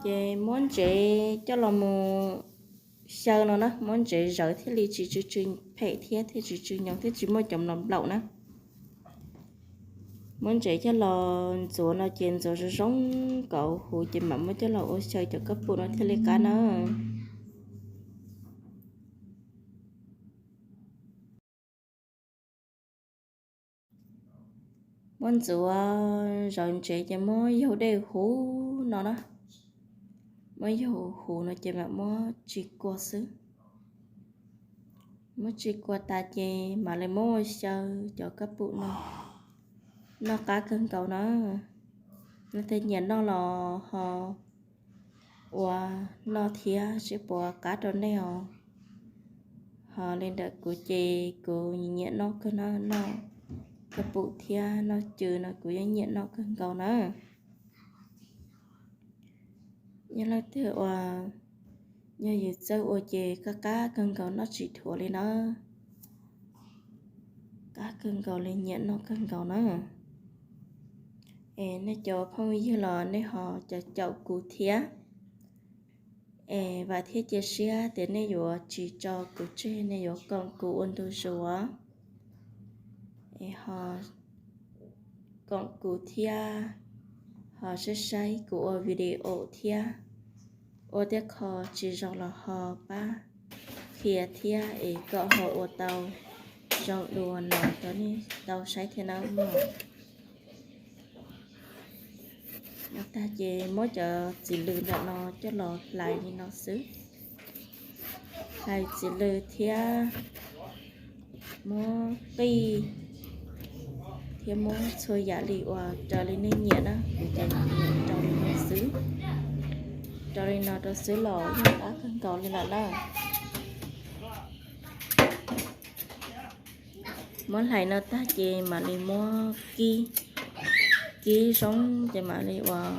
Ces muab ntsev coj los mus xyaw no na, muab ntsev zawv thiaj li tsis tsw tsw phem thiab thiaj tsis tsw nyoos thiab tsis muaj cov mlos nplaum na. Muab ntsev coj los ntxuav no ces ntxuav zoo zoo kom huv ces mam muab coj los ua xyaw cov kab pum no thiaj li qab na. Muab ntxuav zawv ntsev ces muab yaug dej huv no na, muab yaug huv no ces mam muab tsis kua xwb. Muab tsis kua tas ces mam li muab ua xyaw cov kab pum no, noj qab kawg nkaus na. Leej twg nyiam noj los ho ua noj thiab seb puas qab rau nej os. Ho li ntawm kuv ces kuv nyiam noj kawg na, noj kab pum thiab noj cw no kuv yeej nyiam noj kawg nkaus na. Yog leej twg uas yog yus txawj ua ces qab qab kawg nkaus noj tsis dhuav li na. Qab kawg nkaus li nyiam noj kawg nkaus na. Es nej cov phooj ywg los nej ho caum caum kuv thiab. Es vam thiab cia siab tias nej yuav tsis tso kuv tseg, nej yuav koom kuv ua ntu zus. Es ho koom kuv thiab, ho saib saib kuv ua video thiab. Ua tej qho tsis zoo los ho pab qhia thiab es kom ho ua tau zoo dua no rau nej tau saib thiab nawb mog. Tag ces muab cov txiv lws ntawm no coj los hlais li no xwb. Hlais txiv lws thiab muab qij thiab muab txhua yam li uas raws li nej nyiam na, kuv ces nyiam rau li no xwb. Rau li no rau xwb los yeej qab kawg nkaus li lawm na. Muab hlais no tag ces mam li muab kib, kib zoo ces mam li uas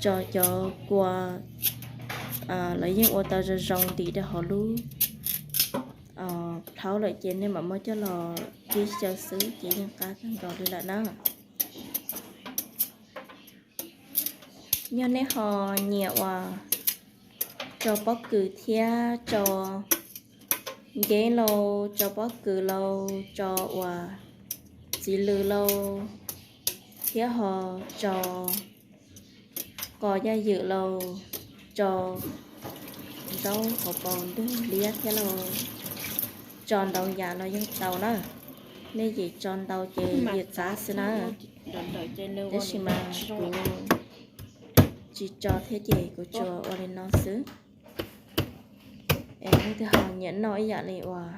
tso cov kua, lawv yeej ua tau zoo zoo ntim rau hauv lub plhaub lawm ces nej mam muab coj los kib xyaw xwb ces yeej qab kawg nkaus li lawm na. Yog nej ho nyiam uas tso pob kws thiab tso nkeb lauj, tso pob kws lauj, tso uas txiv lws lauj, thiab ho tso qos yaj ywm lauj, tso zaub hauv paus ntug liab thiab lauj, tso ntau yam los yeej tau na. Nej yim tso ntau ces yim qab xwb na. Tab sis mas kuv tsis tso thiab ces kuv tsuas ua li no xwb. Es leej twg ho nyiam noj ib yam li uas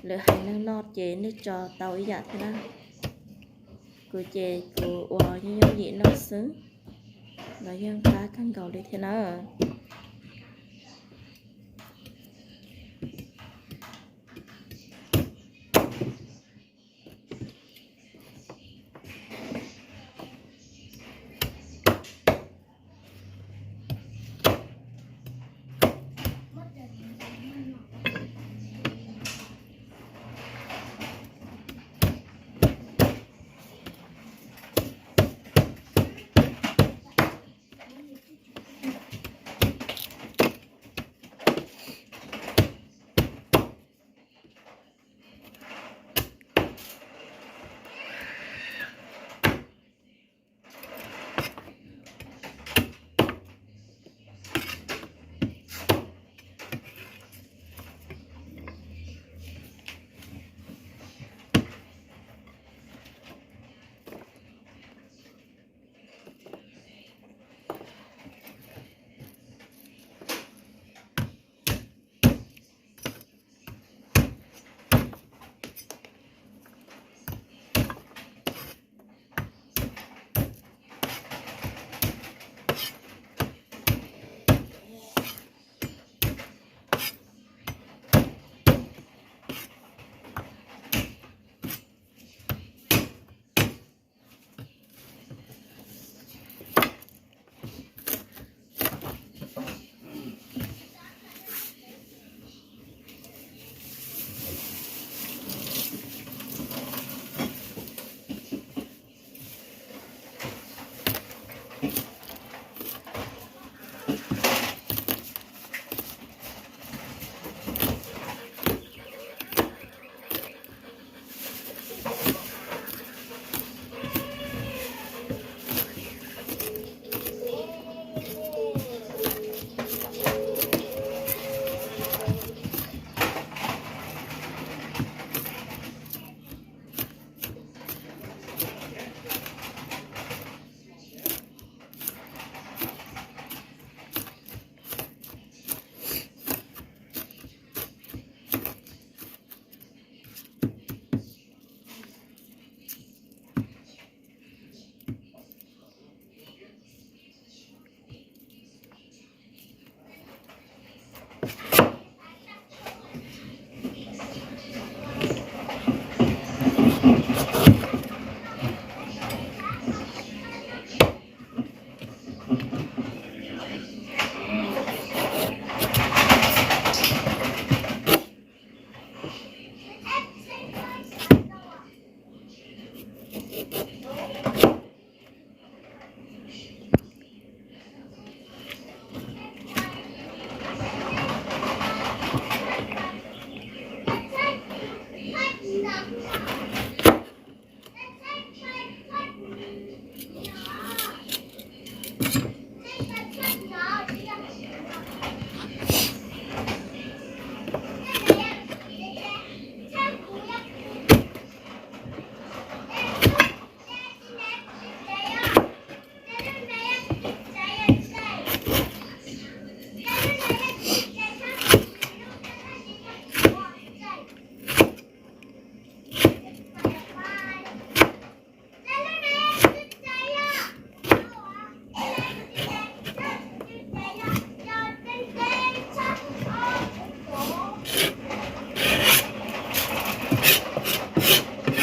lwm haiv neeg noj ces nej tso tau ib yam thiab na. Kuv ces kuv ua yooj yooj yim noj xwb, los yeej qab kawg nkaus li thiab na.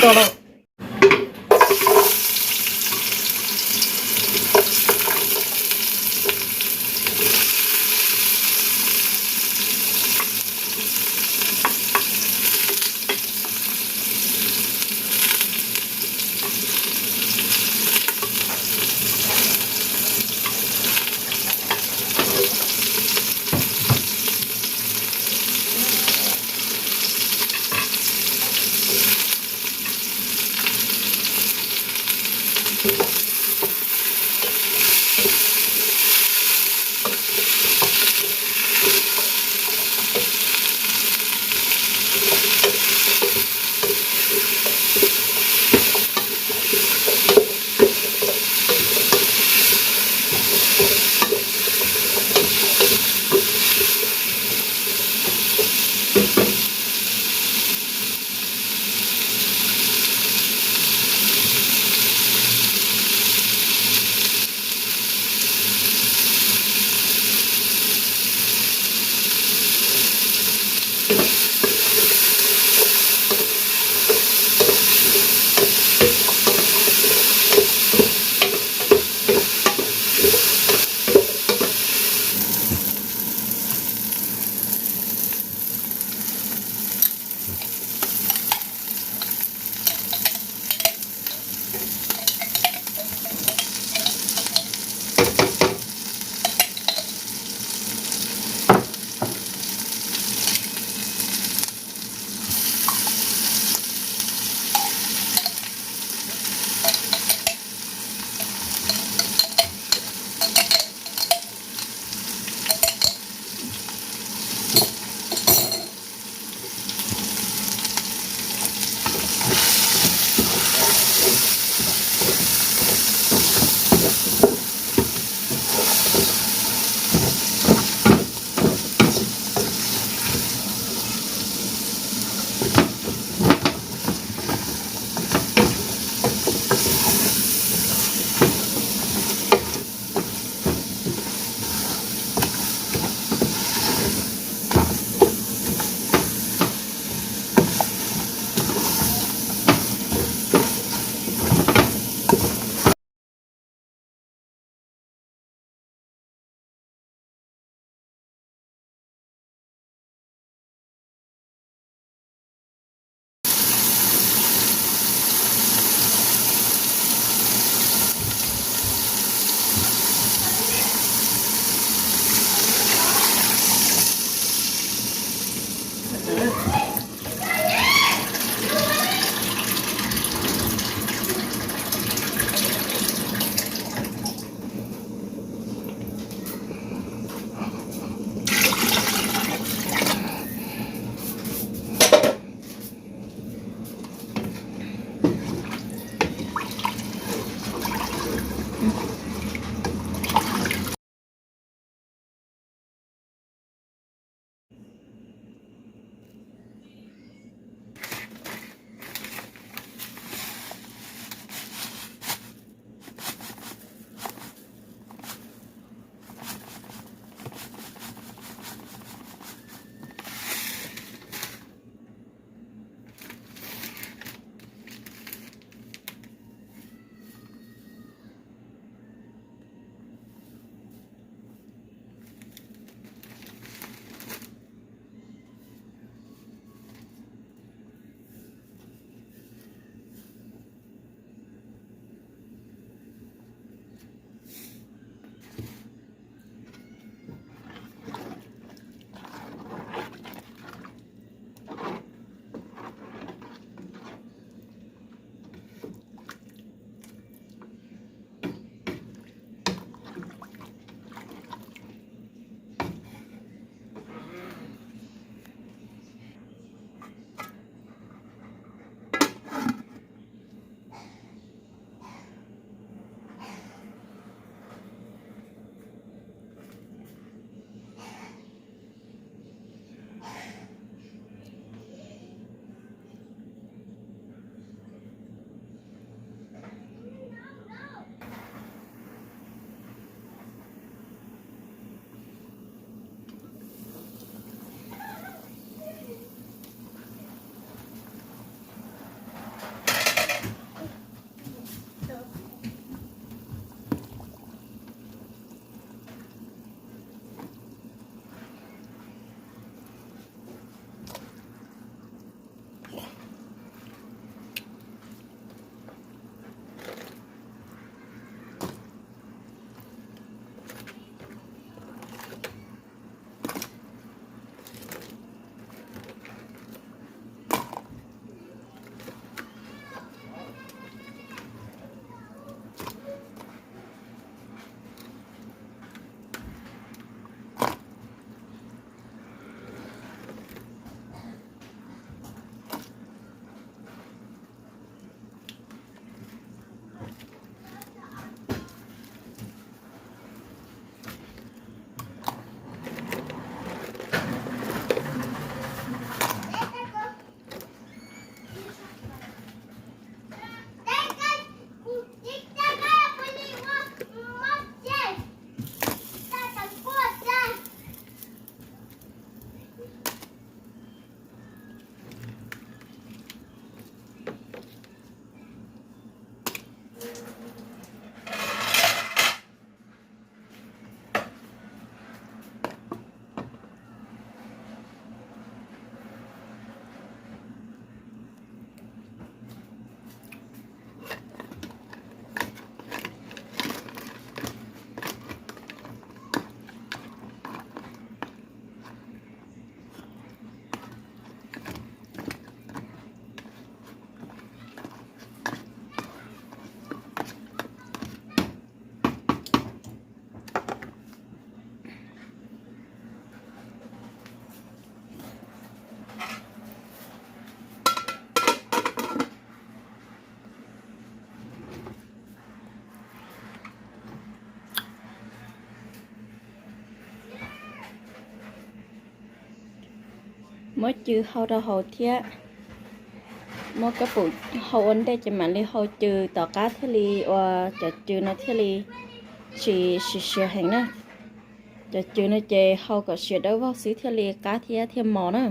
Tau lawm. Muab cw hau rau hauv thiab, muab kab pum hau ua ntej ces mam li hau cw tom qab thiaj li ua cov cw no thiaj li tsis siav siav heev na. Cov cw no ces hau kom siav dawb vog xwb thiaj li qab thiab thiaj mos na.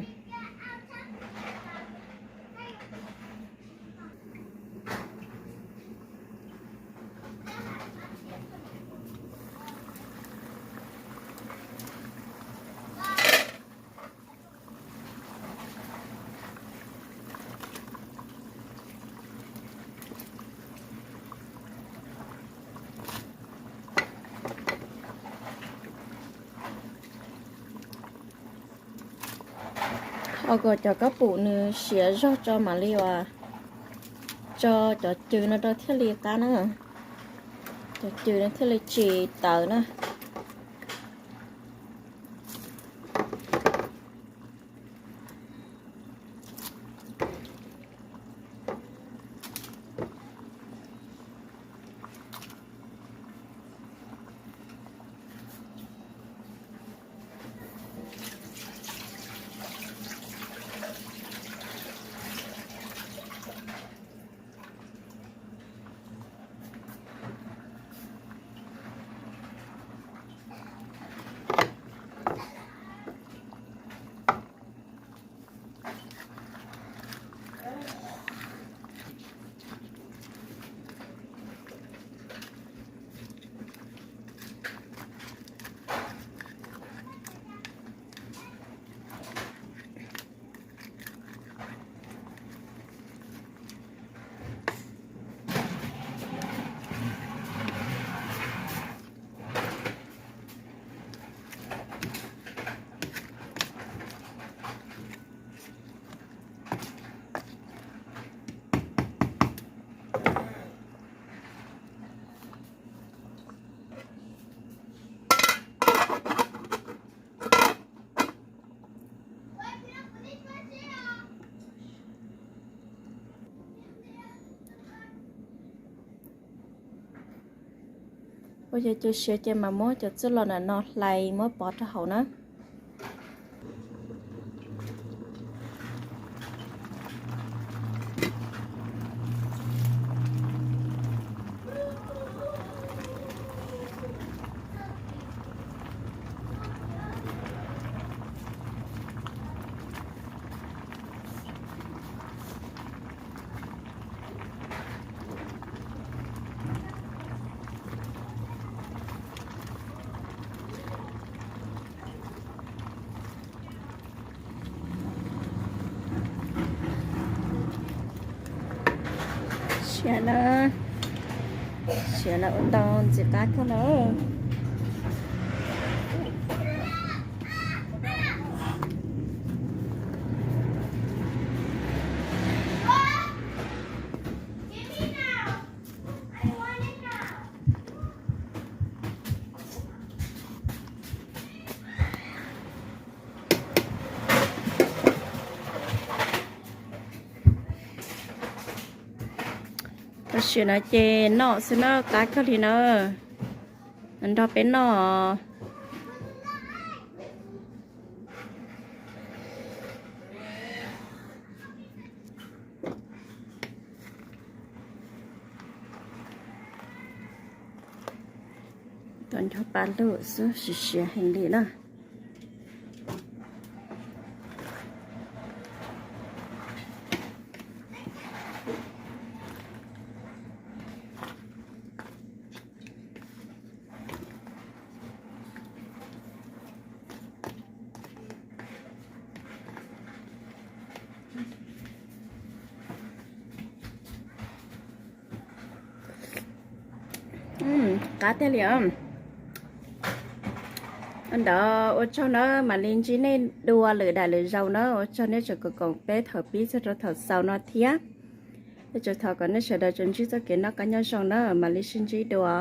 Hau kom cov kab pum nws siav zog tso mam li uas tso cov cw no rau thiaj li qab na. Cov cw no thiaj li tsis tawv na. Ua yog cw siav ces mas muab cov txuj lom ntawm no hlais muab pov rau hauv na. Siav na, siav lawm ua ntau ntxim qab kawg na. Tam sim no ces noj xwb na, qab kawg li na. Nrog peb noj. Tau nco pa lug xwb, siav siav heev li na. Qab tiag li os. Ntawd ua tsaug na, mam li ntsib nej dua lwm daim lwm zaus na. Ua tsaug nej tseem koom peb thaum pib txog rau thaum xaus no thiab. Ua tsaug thov kom nej sawv daws tsuas ntsib txoj kev noj qab nyob zoo na, mam li sib ntsib dua.